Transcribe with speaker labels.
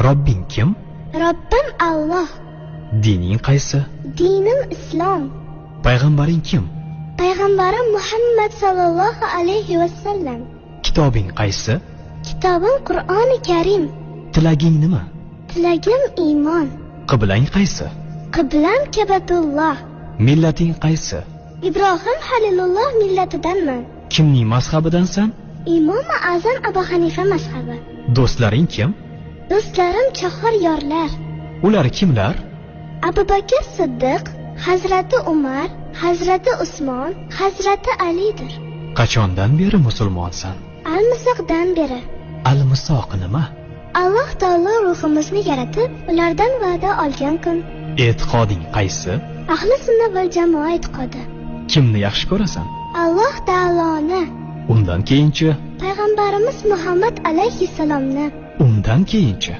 Speaker 1: Robbing kim?
Speaker 2: Robbim Alloh.
Speaker 1: Dining qaysi?
Speaker 2: Dinim islom.
Speaker 1: Payg'ambaring kim?
Speaker 2: Payg'ambarim Muhammad sallallohu alayhi va sallam.
Speaker 1: Kitobing qaysi?
Speaker 2: Kitobim Qur'oni Karim.
Speaker 1: Tilaging nima?
Speaker 2: Tilagim iymon.
Speaker 1: Qiblang qaysi?
Speaker 2: Qiblam Kabatulloh.
Speaker 1: Millating qaysi?
Speaker 2: Ibrohim Halilulloh millatidanman.
Speaker 1: Kimning mazhabidansan?
Speaker 2: Imomi Azam Abu Hanifa mazhabi.
Speaker 1: Do'stlaring kim?
Speaker 2: Do'stlarim chahar yorlar.
Speaker 1: Ular kimlar?
Speaker 2: Abu Bakr Siddiq, Hazrati Umar, Hazrati Usmon, Hazrati Alidir.
Speaker 1: Qachondan beri musulmonsan?
Speaker 2: Almisoqdan beri.
Speaker 1: Almisoq nima?
Speaker 2: Alloh taolo ruhimizni yaratib, ulardan va'da olgan kun.
Speaker 1: E'tiqoding qaysi?
Speaker 2: Ahli sunna val jamoa e'tiqodi.
Speaker 1: Kimni yaxshi ko'rasan?
Speaker 2: Alloh taoloni.
Speaker 1: Undan keyinchi?
Speaker 2: Payg'ambarimiz Muhammad alayhissalomni.
Speaker 1: Undan keyinchi?